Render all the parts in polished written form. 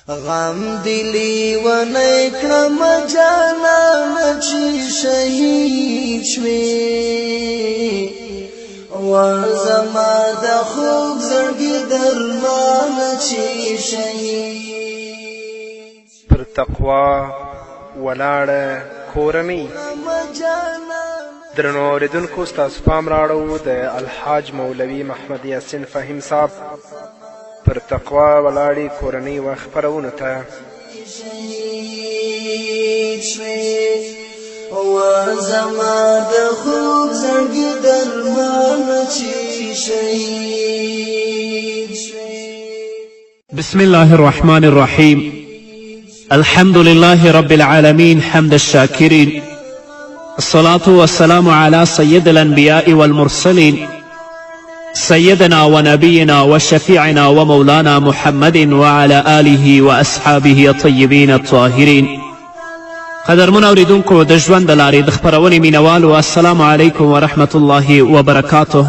غم دې لیونی کړم جانانه چې شهید شوې، وا زما د خوږ زړګي درمان چې شهید. پر تقوا ولاړه کورنۍ. درنو اورېدونکو، ستاسو پام راړوو د الحاج مولوي محمد یاسین فهیم صاحب پر تقوا ولاړې کورنۍ و خپرونو ته. شهید شوې، وا زما د خوږ زړګي درمان چې شهید شوې. بسم الله الرحمن الرحيم. الحمد لله رب العالمين، حمد الشاكرين، الصلاة والسلام على سيد الأنبياء والمرسلين، سيدنا ونبينا وشفيعنا ومولانا محمد وعلى آله وأصحابه الطيبين الطاهرين. قدرمن اوریدونکو، د ژوند د لارې د خپرونې مینوالو، السلام علیکم ورحمت الله وبرکاته.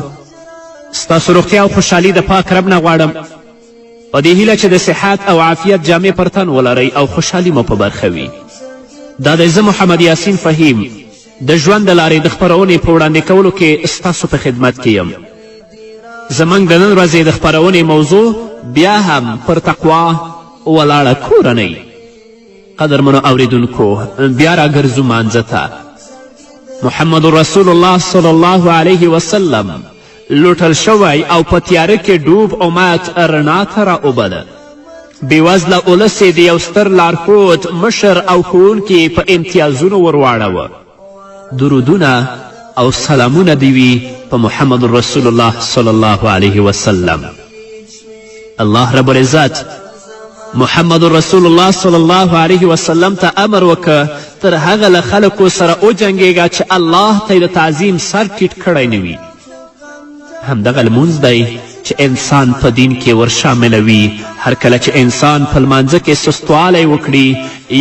ستاسو روغتیا او خوشحالي د پاک رب نه غواړم، په دې هیله چې د صحت او عافیت جامې پر تن ولرئ او خوشحالي مو په برخه وي. دا دی زه محمد یاسین فهیم د ژوند د لارې د خپرونې په وړاندې کولو کې ستاسو په خدمت کې یم. زموږ د نن ورځې د خپرونې موضوع بیا هم پر تقوا ولاړه کورنۍ. قدرمنو اوریدونکو، بیا راګرځو مانځه ته. محمد رسول الله صلی الله علیه وسلم لوټل شوی او په تیاره کې ډوب امت رڼا ته راوبله. بېوزله اولس یې د یو ستر لارښود، مشر او ښوونکي په امتیازونو ورواړوه. درودونه او سلامونه دې وي په محمد رسول الله صلی الله علیه وسلم. الله رب العزت محمد رسول الله صلی الله علیه وسلم ته امر وکړ، تر هغه له خلکو سره وجنګېږه چې الله ته د تعظیم سر ټیټ کړی نه وي. همدغه لمونځ دی چې انسان په دین کې ورشاملوي. هر کله چې انسان په لمانځه کې سستوالی وکړي،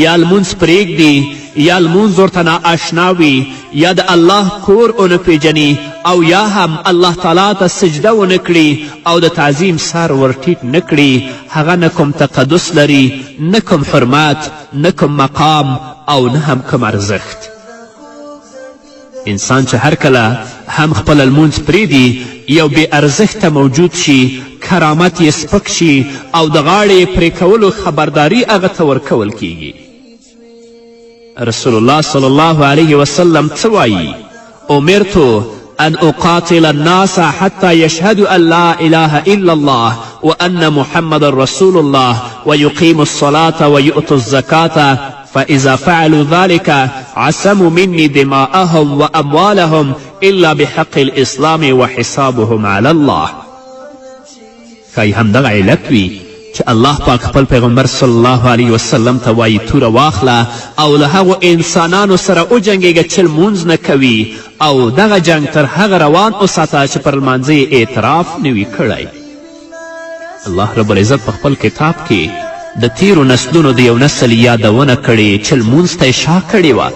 یا لمونځ پرېږدي، یا لمونځ ورته نااشنا وي، یا د الله کور ونه پیژني، او یا هم الله تعالی ته سجده ونه کړي او د تعظیم سر ورټیټ نه کړي، هغه نه کوم تقدس لري، نه کوم حرمت، نه کوم مقام او نه هم کوم ارزښت. انسان چې هر کله هم خپل لمونځ پرېږدي، یو بې ارزښته موجود شي، کرامت یې سپک شي او د غاړې پرې کولو خبرداری هغه ته ورکول کیږي. رسول الله صلی الله علیه وسلم څه وایي؟ امرت أن أقاتل الناس حتى يشهدوا أن لا إله إلا الله وأن محمد رسول الله ويقيموا الصلاة ويؤتوا الزكاة، فإذا فعلوا ذلك عصموا مني دماءهم وأموالهم إلا بحق الإسلام وحسابهم على الله. ښایي همدغه علت وي چې الله پاک خپل پیغمبر صلی الله علیه وسلم ته وایي، توره واخله او له هغو انسانانو سره وجنګېږه چې لمونځ نه کوي، او دغه جنګ تر هغه روان وساته چې پر لمانځه یې اعتراف نه وي کړی. الله رب العزت په خپل کتاب کې د تیرو نسلونو د یو نسل یادونه کړې چې لمونځ ته یې شا کړې وه.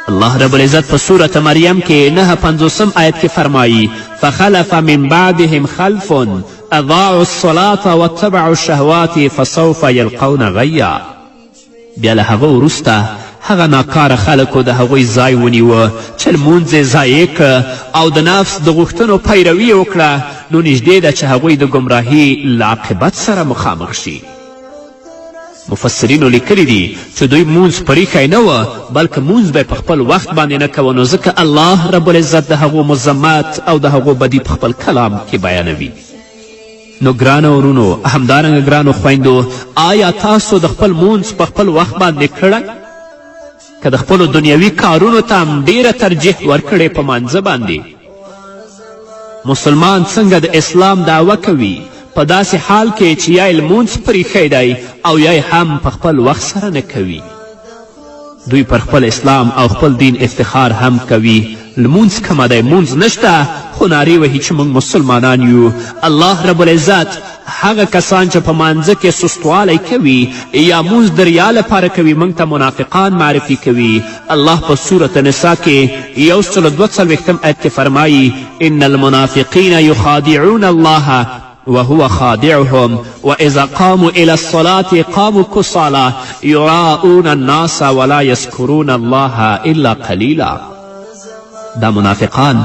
الله رب العزت په سورة مریم کې 59 آیت کې فرمایي: فخلف من بعدهم خلف اضاعوا الصلاة واتبعوا الشهوات فسوف یلقون غیا. بیا له هغه وروسته هغه ناکاره خلکو د هغوی ځای ونیوه چې لمونځ یې ضایع که او د نفس د غوښتنو پیروي یې وکړه، نو نږدې ده چې هغوی د ګمراهي له عاقبت سره مخامخ شي. مفسرینو لیکلي دي چې دوی مونځ پریښی نه و، بلکې مونځ به په خپل وخت باندې نه کوه، نو ځکه الله رب العزت د هغو مذمت او د هغو بدي په خپل کلام کې بیانوي. نو ګرانو ورونو، همدارنګه ګرانو خویندو، آیا تاسو د خپل مونځ په خپل وخت باندې کړی؟ که د خپلو دنیوي کارونو ته هم ډیره ترجیح ورکړې په مانځه باندې؟ مسلمان څنګه د اسلام دعوه کوي په داسې حال کې چې یا یې لمونځ پریښی دی او یا یې هم په خپل وخت سره نه کوي؟ دوی پر خپل اسلام او خپل دین افتخار هم کوي. لمونځ کمه دی، مونځ نشته، خو نارې وهي چې موږ مسلمانان یو. الله رب العزت هغه کسان چې په مانځه کې سستوالی کوي یا مونځ د ریا لپاره کوي، موږ ته منافقان معرفي کوي. الله په سورة نساء کې 142 آیت کې فرمایي: ان المنافقین یخادعون الله. وهو خادعهم وإذا قاموا إلى الصلاة قاموا كسالى يراءون الناس ولا يذكرون الله إلا قليلا. دا منافقان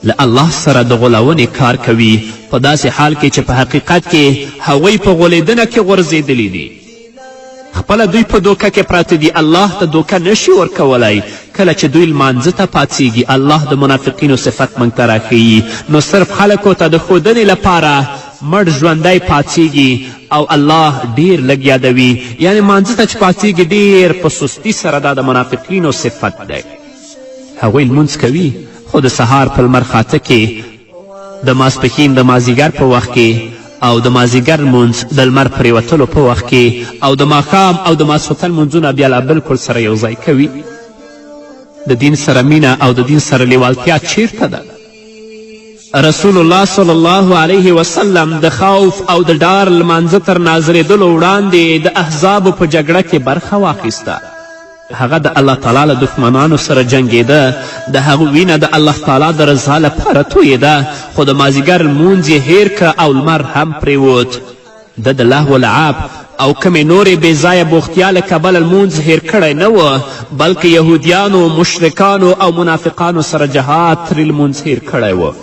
له الله سره د غولونې کار کوي، په داسې حال کې چې په حقیقت کې هغوی په غولېدنه کې غورځېدلي دي. خپله دوی په دوکه کې پراته دي، الله ته دوکه نشي ورکولی. کله چې دوی لمانځه ته پاڅیږي، الله د منافقینو صفت موږ ته راښیي، نو صرف خلکو ته د ښودنې لپاره مړ ژوندی پاڅیږي او الله ډیر لږ یادوي. یعنې لمانځه ته چې پاڅیږي ډیر په سستی سره، دا د منافقینو صفت دی. هغوی لمونځ کوي، خو د سهار په لمر خاته کې، د ماسپښین د مازیګر په وخت کې، او د مازیګر لمونځ د لمر پرېوتلو په وخت کې، او د ماښام او د ماسخوتن لمونځونه بیا لا بلکل سره یو ځای کوي. د دین سره مینه او د دین سره لیوالتیا چیرته ده؟ رسول الله صلی الله علیه وسلم د خوف او د ډار لمانځه تر نازلېدلو وړاندې د احزابو په جګړه کې برخه واخیسته. هغه د الله تعالی له دښمنانو سره جنګېده، د هغه وینه د الله تعالی د رضا لپاره تویېده، خو د مازیګر لمونځ یې هېر که او لمر هم پرېوت. ده د لهو لعب او کومې نورې بې ځایه بوختیا له کبله لمونځ هېر کړی نه و، بلکې یهودیانو، مشرکانو او منافقانو سره جهاد ترې لمونځ هېر کړی و.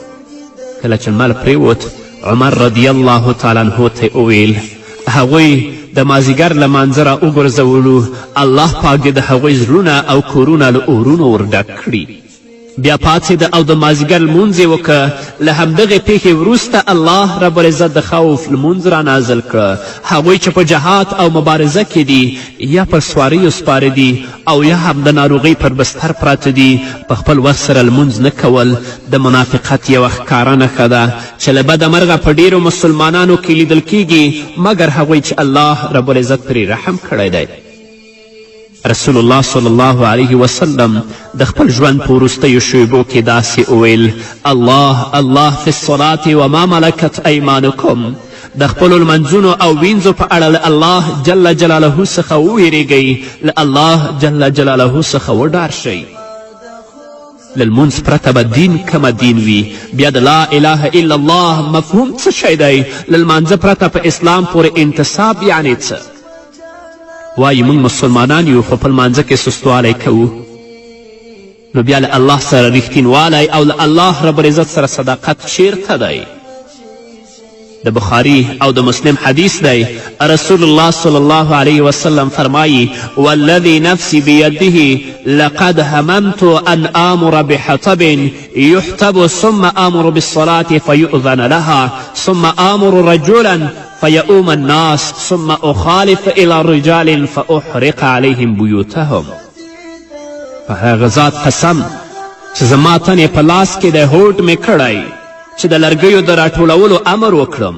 کله چې لمر پرېوت، عمر رضی الله تعالی عنه ته وویل، هغوی د مازیګر له مانځه را وګرځولو، الله پاک دې د هغوی زړونه او کورونه له اورونو ور ډک کړي. بیا پاڅېده او د مازیګر لمونځ یې وکړه. له همدغې پیښې وروسته الله رب العزت د خوف لمونځ را نازل کړه. هغوی چې په جهاد او مبارزه کې دي، یا پر سواریو سپاره دي او یا هم د ناروغۍ پر بستر پراته دي، په خپل وخت سره لمونځ نه کول د منافقت یوه ښکاره نښه ده چې له بده مرغه په ډیرو مسلمانانو کې لیدل کیږي، مګر هغوی چې الله رب العزت پرې رحم کړی دی. رسول الله صلی الله علیه وسلم د خپل ژوند په وروستیو شیبو کې داسې وویل: الله الله فی الصلاة وما ملکت ایمانکم. د خپلو لمنځونو او وینځو په اړه له الله جل جلاله څخه وویریږئ، له الله جل جلاله څخه وډار شئ. له لمونځ پرته به دین کومه دین وي؟ بیا د لا اله الا الله مفهوم څه شی دی؟ له لمانځه پرته په اسلام پورې انتصاب یعنې څه؟ وایي موږ مسلمانان یو، خو په لمانځه کې سستوالی کوو. نو بیا له الله سره رښتینوالی او له الله رب العزت سره صداقت چیرته دی؟ د بخاری او د مسلم حدیث دی، رسول الله صلی الله علیه وسلم فرمایی: والذی نفسی بیده لقد هممت ان آمر بحطب يحتب ثم آمر بالصلاة فيؤذن لها ثم آمر رجلا فيؤم الناس ثم أخالف إلى رجال فأحرق عليهم بيوتهم. په هغه ذات قسم چې زما تن یې په لاس کې دی، هوډ مې کړی چې د لرګیو د راټولولو امر وکړم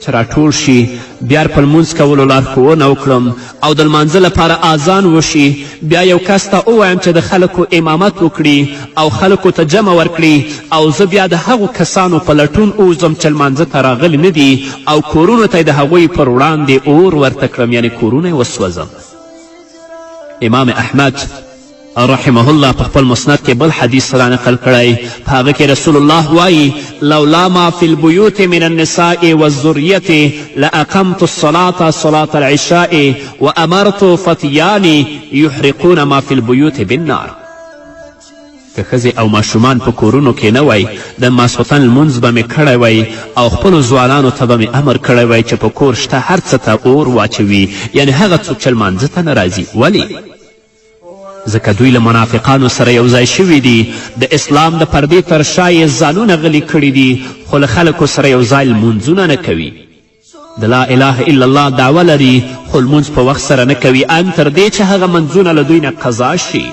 چې راټول شي، بیا په لمونځ کولو لارښوونه وکړم او د لمانځه لپاره آذان وشي، بیا یو کس ته ووایم چې د خلکو امامت وکړي او خلکو ته جمع ورکړي، او زه بیا د هغو کسانو په لټون ووځم چې لمانځه ته راغلي نه دي او کورونو ته د هغوی پر وړاندې اور ورته کړم، یعنې کورونه یې وسوځم. امام احمد رحمه الله په خپل مسند کې بل حدیث را نقل کړی، په هغه کې رسول الله وایي: لولا ما فی البیوت من النساء والذریة لأقمت الصلاة صلاة العشاء وأمرت فتیانی یحرقون ما فی البیوت بالنار. که ښځې او ماشومان په کورونو کې نه وای، د ماسخوتن لمونځ به مې کړی وای او خپلو ځوانانو ته به مې امر کړی وای چې په کور شته هر څه ته اور واچوي، یعنې هغه څوک چې لمانځه ته نه راځي. ولې؟ ځکه دوی له منافقانو سره یو ځای شوي دي، د اسلام د پردې تر شا یې ځانونه غلي کړي دي، خو له خلکو سره یو ځای لمونځونه نه کوي. د لا اله الا الله دعوه لري، خو لمونځ په وخت سره نه کوي، ان تر دې چې هغه منځونه له دوی نه قضا شي.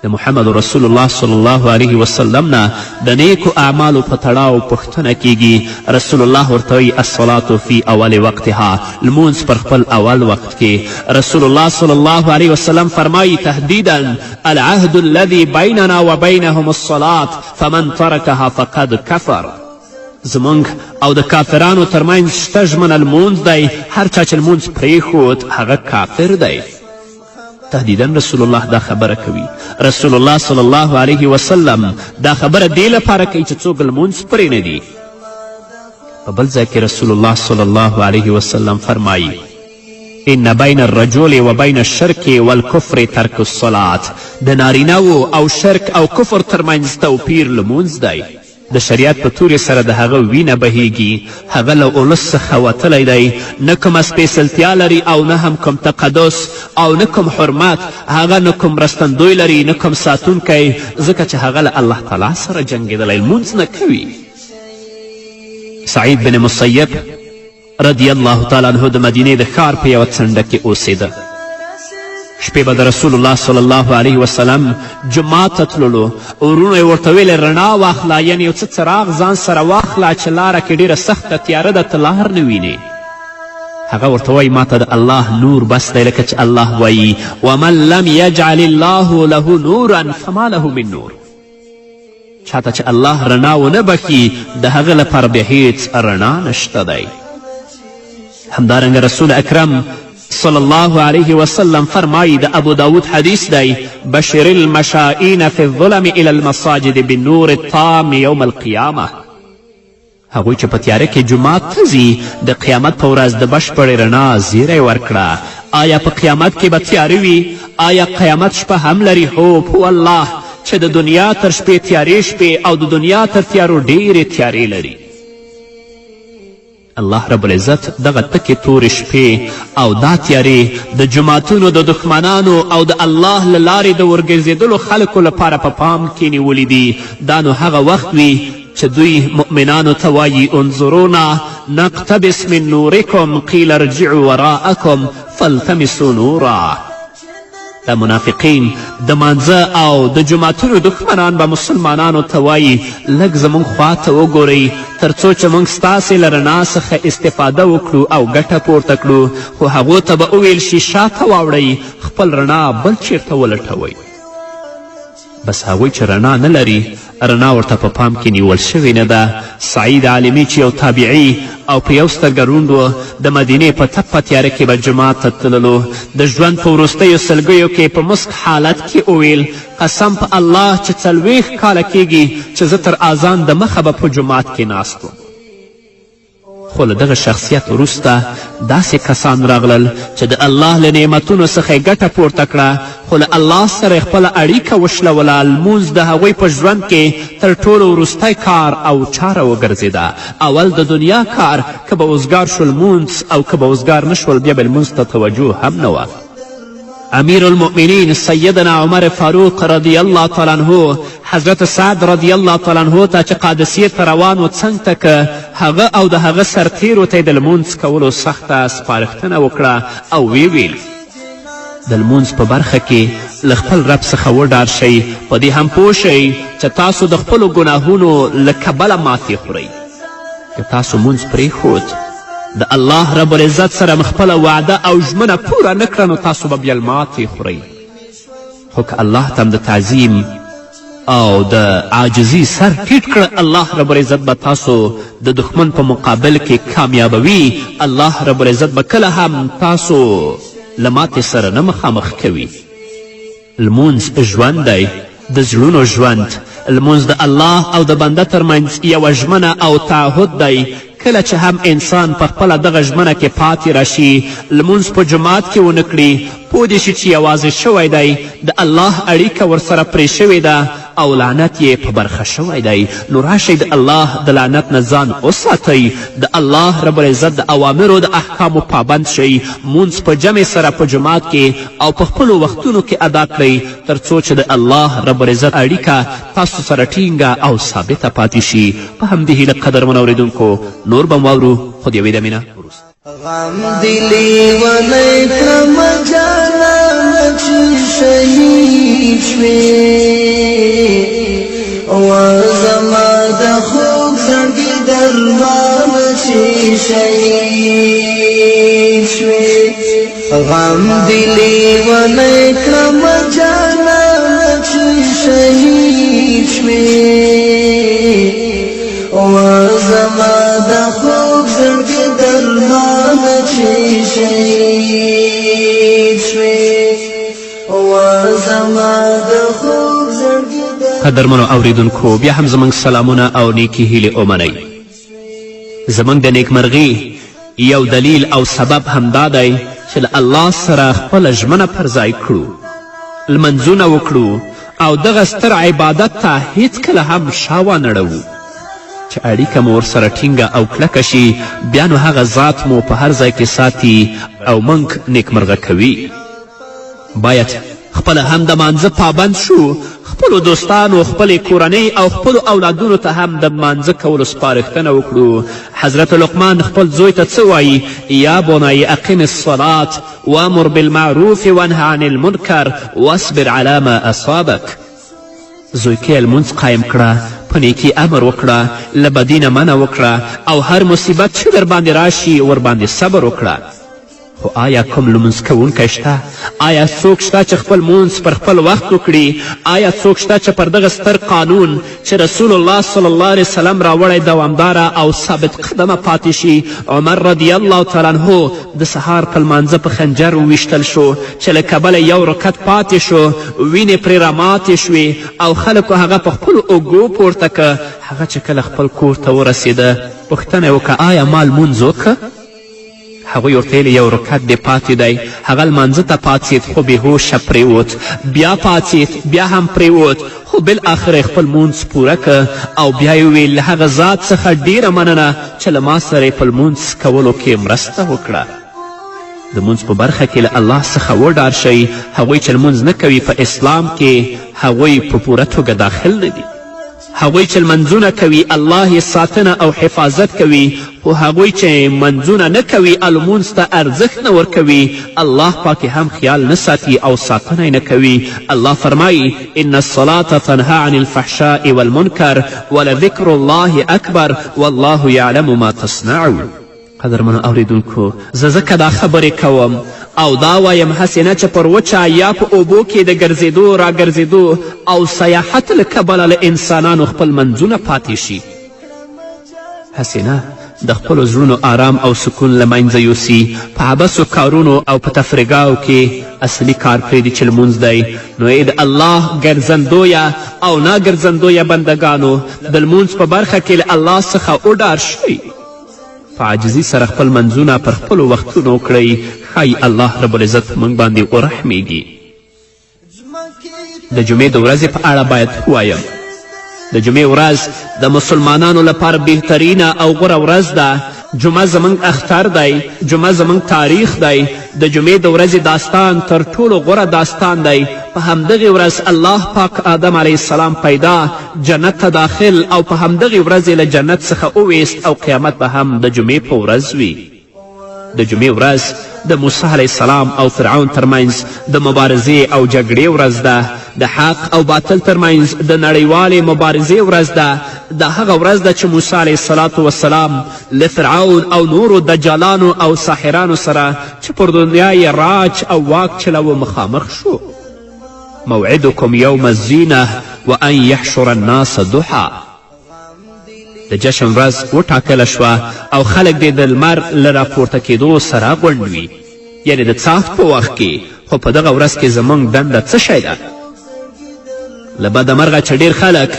د محمد رسول الله صلی الله علیه وسلم نه د نیکو اعمالو په تړاو پوښتنه کیږي، رسول الله ورته وایي: الصلاة فی اول وقتها، لمونځ پر خپل اول وقت کې. رسول الله صلی الله علیه وسلم فرمایي تهدیدا: العهد الذي بیننا وبینهم الصلاة فمن ترکها فقد کفر. زموږ او د کافرانو ترمنځ شته ژمنه لمونځ دی، هر چا چې لمونځ پرېښود هغه کافر دی. تهدیدا رسول الله دا خبره کوي. رسول الله صلی الله علیه وسلم دا خبره دې لپاره کوي چې څوک لمونځ پرې نه دي. په بل ځای کې رسول الله صلی الله علیه وسلم فرمایي: ان بین الرجل و بین الشرک والکفر ترک الصلاة. د نارینه وو او شرک او کفر ترمنځ توپیر لمونځ دی. د شریعت په تورې سره د هغه وینه بهیږي، هغه له اولس څخه وتلی دی، نه کومه سپېڅلتیا لري او نه هم کوم تقدس او نه کوم حرمت، هغه نه کوم مرستندوی لري نه کوم ساتونکی، ځکه چې هغه له الله تعالی سره جنګېدلی، لمونځ نه کوي. سعید بن مسیب رضی الله تعالی عنه د مدینې د ښار په یوه څنډه کې اوسېده. شپې به د رسول الله صلی الله علیه وسلم جومات ته تللو. وروڼو یې ورته ویلې رڼا واخله، یعنې یو څه څراغ ځان سره واخله چې لاره کې ډېره سخته تیاره ده، ته لار نه وینې. هغه ورته وایي ما ته د الله نور بس دی، لکه چې الله وایي ومن لم یجعل الله له نورا فما له من نور. چاته چې الله رڼا ونه بښي د هغه لپاره بیا هیڅ رڼا نشته دی. همدارنګه رسول اکرم صلی الله علیه وسلم فرمایي، د ابو داود حدیث دی: بشر المشائین فی الظلم الی المساجد بالنور التام یوم القیامه. هغوی چې په تیاره کې جومات ته ځي د قیامت په ورځ د بشپړې رڼا زیری ورکړه. آیا په قیامت کې به تیاره وي؟ آیا قیامت شپه هم لري؟ هو، په والله چې د دنیا تر شپې تیارې شپې او د دنیا تر تیارو ډېرې تیارې لري. الله رب العزت دغه تکې تورې شپې او دا تیارې د جوماتونو د دښمنانو او د الله له لارې د ورګرځېدلو خلکو لپاره په پام کې نیولې دي. دا نو هغه وخت وي چې دوی مؤمنانو ته وایي انظرونا نقتبس من نورکم قیل ارجعوا وراءکم فالتمسوا نورا. دا منافقین د مانځه او د جوماتونو دښمنان به مسلمانانو ته وایي لږ زموږ خوا ته وګورئ تر څو چې موږ ستاسې له رڼا څخه استفاده وکړو او ګټه پورته کړو. خو هغو ته به وویل شي شاته واوړئ، خپل رڼا بل چیرته ولټوئ. بس هغوی چې رڼا نه لري، رڼا ورته په پام کې نیول شوې نه ده. سعید عالمي چې یو تابعي او په یو سترګه روڼد و، د مدینې په تپه تیاره کې به جومات ته تللو. د ژوند په وروستیو سلګیو کې په مسک حالت کې وویل: قسم په الله چې 40 کاله کیږي چې زه تر اذان د مخه به په جومات کې ناست وم. خو له دغه شخصیت وروسته داسې کسان راغلل چې د الله له نعمتونو څخه یې ګټه پورته کړه، خو له الله سره یې خپله اړیکه وشلوله. لمونځ د هغوی په ژوند کې تر ټولو وروستی کار او چاره وګرځېده. اول د دنیا کار، که به وزګار شو لمونځ، او که به وزګار نه شول بیا به لمونځ ته توجه هم نه وه. امیر المؤمنین سیدنا عمر فاروق رضی الله تعالی عنه حضرت سعد رضی الله تعالی عنه ته چې قادسیې ته روان و څنګ ته که هغه او د هغه سرتیرو ته د لمونځ کولو سخته سپارښتنه وکړه او ویې ویل: د لمونځ په برخه کې له خپل رب څخه وډار شئ، په دې هم پوه شئ چې تاسو د خپلو ګناهونو له کبله ماتې خورئ. که تاسو مونځ پرېښود، د الله رب العزت سره خپله وعده او ژمنه پوره نه کړه، نو تاسو به بیا ماتې خورئ. خو که الله ته د تعظیم او د عاجزي سر ټیټ کړه، الله رب العزت به تاسو د دښمن په مقابل کې کامیابوي. الله رب العزت به کله هم تاسو له ماتې سره نه مخامخ کوي. لمونځ ژوند دی، د زړونو ژوند. لمونځ د الله او د بنده ترمنځ یوه ژمنه او تعهد دی. کله چې هم انسان په خپله دغه ژمنه کې پاتې راشي، لمونځ په جومات کې ونه کړي، پوه دې شي چې یوازې شوی دی، د الله اړیکه ورسره پرې شوې ده او لعنت یې په برخه شوی دی. نو راشئ د الله د لعنت نه ځان وساتئ، د الله رب العزت د اوامرو د احکامو پابند شئ، مونځ په جمع سره په جومات کې او په خپلو وختونو کې ادا کړئ، تر څو چې د الله رب العزت اړیکه تاسو سره ټینګه او ثابته پاتې شي. په همدې هیله قدرمنو اورېدونکو، نور به واورو خو د یوې دمې نه وروسته. غم دې لیونی کړم جانانه چې شهید شوې، زما د خوږ زړګي درمان چې شهید شوې. غم دې لیونی کړم جانانه چې شهید شوې، زما د خوږ زړګي درمان چې شهید شوې، زما د خوږ زړګي. قدرمنو اوریدونکو، بیا هم زموږ سلامونه او نیکې هیلې ومنئ. زموږ د نیکمرغي یو دلیل او سبب همدا دی چې له الله سره خپله ژمنه پر ځای کړو، لمنځونه وکړو او دغه ستر عبادت ته هیڅکله هم شا وانړوو. چې اړیکه مو ورسره ټینګه او کلکه شي، بیا نو هغه ذات مو په هر ځای کې ساتي او موږ نیکمرغه کوي. باید خپله هم د مانځه پابند شو، خپلو دوستانو، خپلې کورنۍ او خپلو اولادونو ته هم د مانځه کولو سپارښتنه وکړو. حضرت لقمان خپل زوی ته څه وایي؟ یا بنی اقم الصلاة وامر بالمعروف وانه عن المنکر واصبر علی ما اصابک. زویکیه لمونځ قایم کړه، په نیکي امر وکړه، له بدي نه منع وکړه او هر مصیبت چې درباندې راشي ورباندې صبر وکړه. خو آیا کوم لمونځ کوونکی شته؟ آیا څوک شته چې خپل لمونځ پر خپل وخت وکړي؟ آیا څوک شته چې پر دغه ستر قانون چې رسول الله صلی الله علیه وسلم راوړی دوامداره او ثابت قدمه پاتې شي؟ عمر رضی الله تعالی عنه د سهار په لمانځه په خنجر وویشتل شو چې له کبله یو رکعت پاتې شو، وینې پرې راماتې شوې او خلکو هغه په خپلو اوږو پورته که. هغه چې کله خپل کور ته ورسېده پوښتنه یې وکړه، آیا ما لمونځ وکړ؟ هغوی ورته ویل یو رکعت دې پاتې دی. هغه لمانځه ته پاڅېد خو بېهوشه پرېوت، بیا پاڅېد، بیا هم پرېوت، خو بالاخره یې خپل لمونځ پوره که او بیا یې وویل له هغه ذات څخه ډېره مننه چې له ما سره یې په لمونځ کولو کې مرسته وکړه. د لمونځ په برخه کې له الله څخه وډار شئ. هغوی چې لمونځ نه کوي په اسلام کې هغوی په پوره توګه داخل نه دي. هغوی چې لمنځونه کوي الله یې ساتنه او حفاظت کوي، خو هغوی چې لمنځونه نه کوي او لمونځ ته ارزښت نه ورکوي الله پاک یې هم خیال نه ساتي او ساتنه یې نه کوي. الله فرمایي ان الصلاة تنها عن الفحشاء والمنکر ولذکر الله اکبر والله یعلم ما تصنعون. قدرمنو اوریدونکو، زه ځکه دا خبرې کوم او دا وایم هسې نه چې پر وچه یا په اوبو کې د ګرځېدو راګرځېدو او سیاحت له کبله له انسانانو خپل منځونه پاتې شي، هسې نه د خپلو زړونو آرام او سکون له منځه یوسي، په عبثو کارونو او په تفریحګاو کې اصلي کار پرېږدي چې لمونځ دی. نو ای د الله ګرځندویه او ناګرځندویه بندګانو، د لمونځ په برخه کې له الله څخه وډار شئ، په عاجزي سره خپل منځونه پر خپلو وختونو کړئ، ښایي الله رب العزت په موږ باندې ورحمیږي. د جمعې د ورځې په اړه باید ووایم، د جمعې ورځ د مسلمانانو لپاره بهترینه او غوره ورځ ده. جمعه زموږ اختر دی، جمعه زموږ تاریخ دی. د جمعې د ورځې داستان تر ټولو غوره داستان دی. په همدغې ورځ الله پاک آدم علیه السلام پیدا، جنت ته داخل او په همدغې ورځ یې له جنت څخه وویست او قیامت به هم د جمعې په ورځ وي. د جمعې ورځ د موسی علیه السلام او فرعون ترمنځ د مبارزې او جګړې ورځ ده، د حق او باطل ترمنځ د نړیوالې مبارزې ورځ ده. دا هغه ورځ ده چې موسی علیه السلام له فرعون او نورو دجالانو او ساحرانو سره چې پر دنیا یې راج او واک چلوه مخامخ شو. موعدکم یوم الزینه وان یحشر الناس ضحی. د جشن ورځ وټاکله شوه او خلک دې د لمر له راپورته کېدو سره غونډ وي، یعنې د څاښت په وخت کې. خو په دغه ورځ کې زموږ دنده څه شی ده؟ له بده مرغه چې ډېر خلک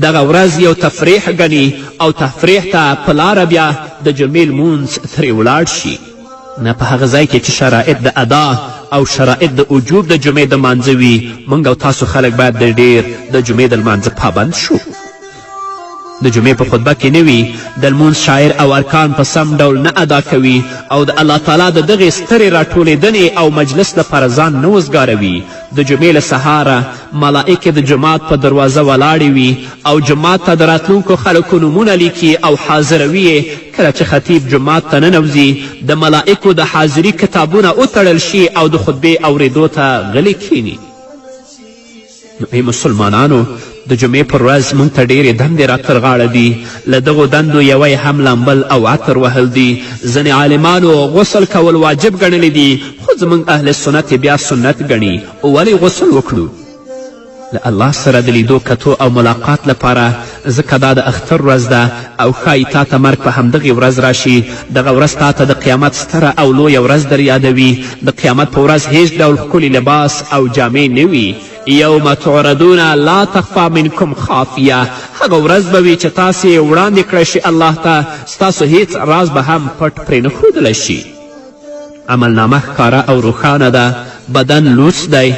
دغه ورځ یو تفریح ګڼي او تفریح ته په لاره بیا د جمعې لمونځ ترې ولاړ شي. نه په هغه ځای کې چې شرایط د ادا او شرایط د وجوب د جمعې د لمانځه وي، موږ او تاسو خلک باید د ډېر د جمعې د لمانځه پابند شو. د جمعې په خطبه کې نه وي، د لمونځ شاعر او ارکان په سم ډول نه ادا کوي او د الله تعالی د دغې سترې راټولېدنې او مجلس لپاره ځان نه وزګاروي. د جمعې له سهاره ملائکې د جومات په دروازه ولاړې وي او جومات ته د راتلونکو خلکو نومونه لیکي او حاضروي یې. کله چې خطیب جومات ته ننوځي د ملائکو د حاضري کتابونه وتړل شي او د خطبې اورېدو ته غلي کښېني. نو ای مسلمانانو، د جمعې پر ورځ موږ ته ډېرې دندې را تر غاړه دي. له دغو دندو یوه یې هم لامبل او عطر وهل دي. ځینې عالمانو غسل کول واجب ګڼلی دي، خو زموږ اهل سنت یې بیا سنت ګڼي. ولې غسل وکړو؟ له الله سره د لیدو کتو او ملاقات لپاره، ځکه دا د اختر ورځ ده او ښایي تا ته مرګ په همدغې ورځ راشي. دغه ورځ تا ته د قیامت ستره او لویه ورځ در یادوي. د قیامت په ورځ هیڅ ډول ښکلي لباس او جامې نه وي. یوم تعرضون لا تخفا منکم خافیه، هغه ورځ به وي چې تاسې یې وړاندې کړی شي الله ته، ستاسو هیڅ راز به هم پټ پرې نه ښودلی شي. عملنامه ښکاره او روښانه ده، بدن لوڅ دی،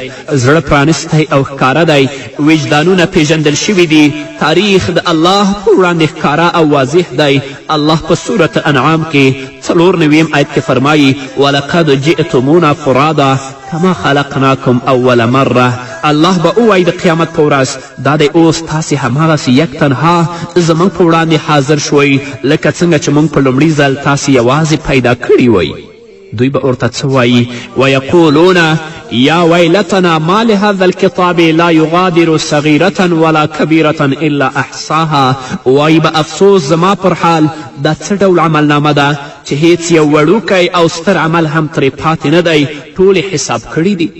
زړه پرانستی او ښکاره دی، وجدانونه پیژندل شوي دي، تاریخ د الله په وړاندې ښکاره او واضح دی. الله په سورة انعام کې 94 آیت کې فرمایي: ولقد جئتمونا فرادا کما خلقناکم اول مره. الله به ووایي د قیامت په ورځ: دا دی اوس تاسې هماغسې یک تنها زموږ په وړاندې حاضر شوئ، لکه څنګه چې موږ په لومړي ځل تاسې یوازې پیدا کړي وئ. دوی به ورته څه وایي؟ ویقولون یا ویلتنا ما لهذا الکتاب لا یغادر صغیرة ولا کبیرة الا احصاها. وایي به افسوس زما پر حال، دا څه ډول عملنامه ده چې هیڅ یو وړوکی او ستر عمل هم ترې پاتې نه دی، ټول یې حساب کړي دي.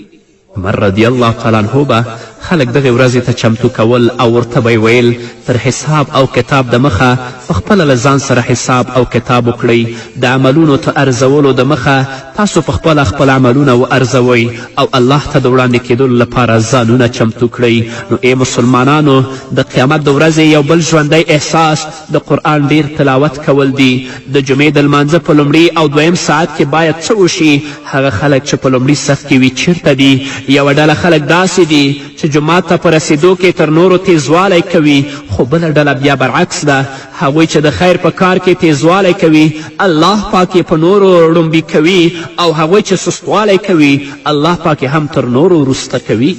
عمر رضی الله تعالی عنه به خلک دغې ورځې ته چمتو کول او ورته به یې ویل: تر حساب او کتاب د مخه په خپله له ځان سره حساب او کتاب وکړئ، د عملونو ته ارزولو د مخه تاسو په خپله خپل عملونه وارزوئ او الله ته د وړاندې کېدلو لپاره ځانونه چمتو کړئ. نو ای مسلمانانو، د قیامت د ورځې یو بل ژوندی احساس د قرآن ډیر تلاوت کول دي. د جمعې د لمانځه په لومړي او دویم ساعت کې باید څه وشي؟ هغه خلک چې په لومړي صف کې وي چیرته دي؟ یوه ډله خلک داسې دي چې جومات ته په رسېدو کې تر نورو تیزوالی کوي، خو بله ډله بیا برعکس ده، هغوی چې د خیر په کار کې تیزوالی کوي الله پاک یې په نورو ړومبي کوي، او هغوی چې سستوالی کوي الله پاک یې هم تر نورو وروسته کوي.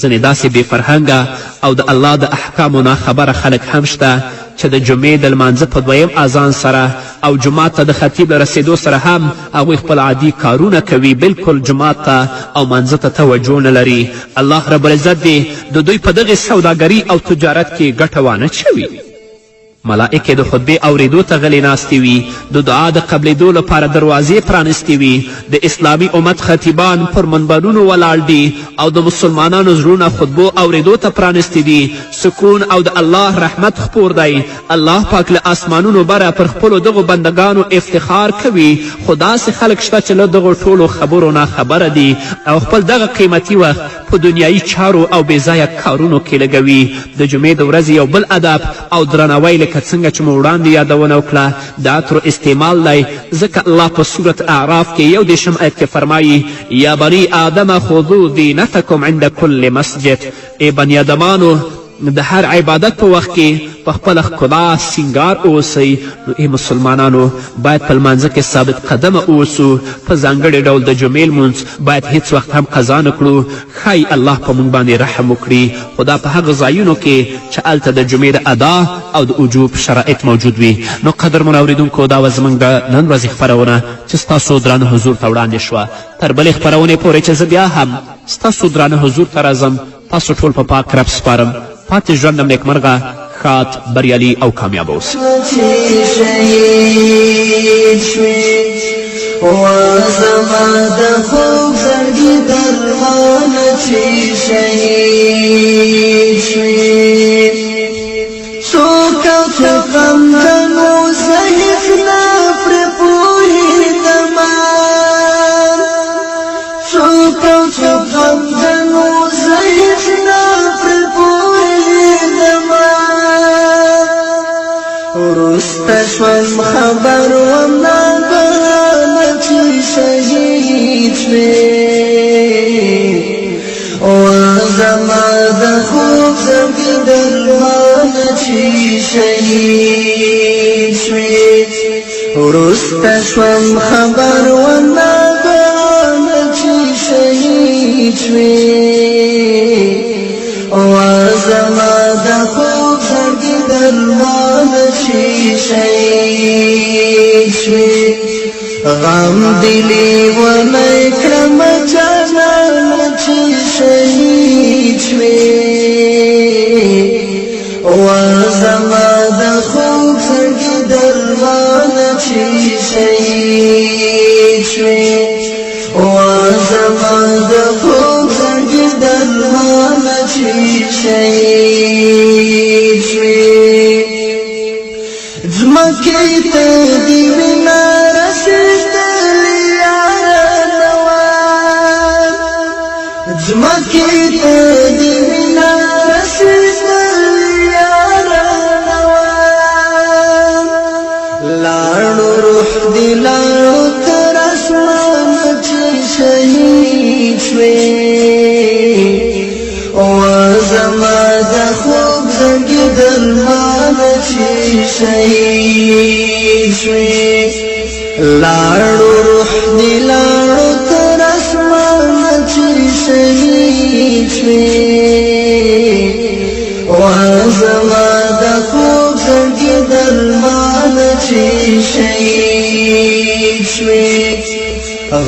ځینې داسې بې فرهنګه او د الله د احکامو ناخبره خلک هم شته چې د جمعې د لمانځه په دویم اذان سره او جومات ته د خطیب له رسېدو سره هم هغوی خپل عادي کارونه کوي، بلکل جومات ته او مانځه ته توجه نه لري. الله رب العزت دې د دوی په دغې سوداګري او تجارت کې ګټه وانه چوي. ملائکې د خطبې اورېدو ته غلې ناستې وي، د دعا د قبلېدو لپاره دروازې پرانستې وي، د اسلامي امت خطیبان پر منبرونو ولاړ دي او د مسلمانانو زړونه خطبو اورېدو ته پرانستې دي. سکون او د الله رحمت خپور دی. الله پاک له آسمانونو بره پر خپلو دغو بندګانو افتخار کوي، خو داسې خلک شته چې له دغو ټولو خبرو ناخبره دي او خپل دغه قیمتي وخت په دنیایي چارو او بې ځایه کارونو کې لګوي. د جمعې د ورځې یو بل ادب او درناوی، لکه څنګه چې مو وړاندې یادونه وکړه، د عطرو استعمال دی، ځکه الله په سورت اعراف کې 31 آیت کې فرمایي: یا بني آدم خذو زینتکم عند کل مسجد. ای بني آدمانو، د هر عبادت په وخت کې په خپله ښکلا سینګار اوسئ. نو ای مسلمانانو، باید په لمانځه کې ثابت قدمه اوسو، په ځانګړي ډول د جمعې لمونځ باید هیڅ وخت هم قضا نه کړو. ښایي الله په موږ باندې رحم وکړي، خو دا په هغه ځایونو کې چې هلته د جمعې د ادا او د وجوب شرایط موجود وي. نو قدرمنو اورېدونکو، دا وه زموږ د نن ورځې خپرونه چې ستاسو درانه حضور ته وړاندې شوه. تر بلې خپرونې پورې چې زه بیا هم ستاسو درانه حضور ته راځم، تاسو ټول په پاک رب سپارم. پاتې ژوند هم نیکمرغه، ښاد، بریالي او کامیاب اوسئ. زما د خوږ زړګي درمان چې شهید شوې، څوک څوک غمجن و، زه هېڅ نه پرې پوهېدمه. څوک څوک غمجن و، زه هېڅ نه پرې پوهېدمه. وروسته شوم خبر وم ناګهانه چې شهید شوې. او زما د خوږ زړګي درمان چې شهید شوې، وروسته شوم خبر وم ناګهانه چې شهید شوې. او زما د خوږ زړګي درمان چې شهید شوې، غم دې لیونی کړم جانانه چې شهید شوې. او زما د خوږ زړګي درمان چې شهید شوې، او زما د خوږ زړګي درمان چې شهید شوې. ځمکې ته دې وینه رسېدلې یاره نه وه، ځمکې ته دې وینه رسېدلې یاره نه وه. لاړو روح دې لاړو تر اسمانه چې شهید شوې. او زما د خوږ زړګي درمانه چې شهید شوې. لاړو روح دې لاړو تر اسمانه چې شهید شوې. او زما د خوږ زړګي درمانه چې شهید شوې.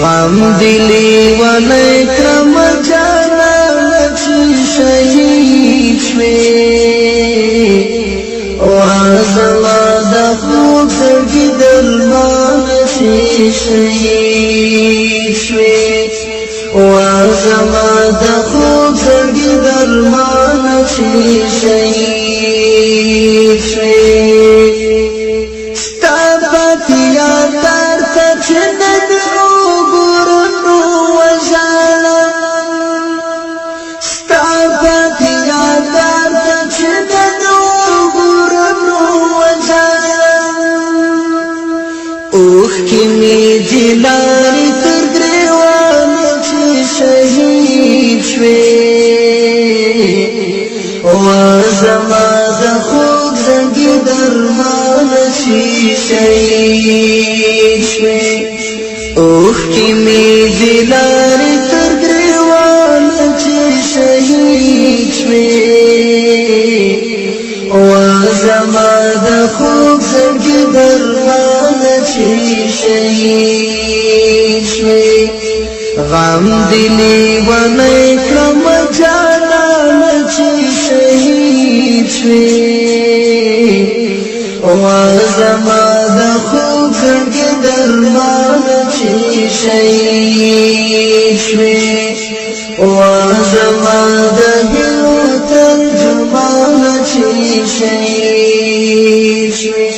غم دې لیونی کړم جانانه چې شهید شوې. او زما د خوږ زړګي درمانه چې شهید شوې. او زما د خوږ زړګي درمانه چې شهید شوې. ستا پاتې یادګار ته چې نن وګورم نو وژاړم، ستا پاتې یادګار ته چې نن وګورم نو وژاړم. اوښکې مې دي لارې تر ګرېوانه چې شهید شوې. او زما د خوږ زړګي درمانه چې شهید شوې. اوښکې مې دي لارې تر ګرېوانه چې شهید شوې. او زما د خوږ زړګي درمانه چې شهید شوې. غم دې لیونی کړم جانانه چې شهید شوې. او زما د خوږ زړګي درمانه چې شهید شوې. او زما د هیلو ترجمانه چې شهید شوې.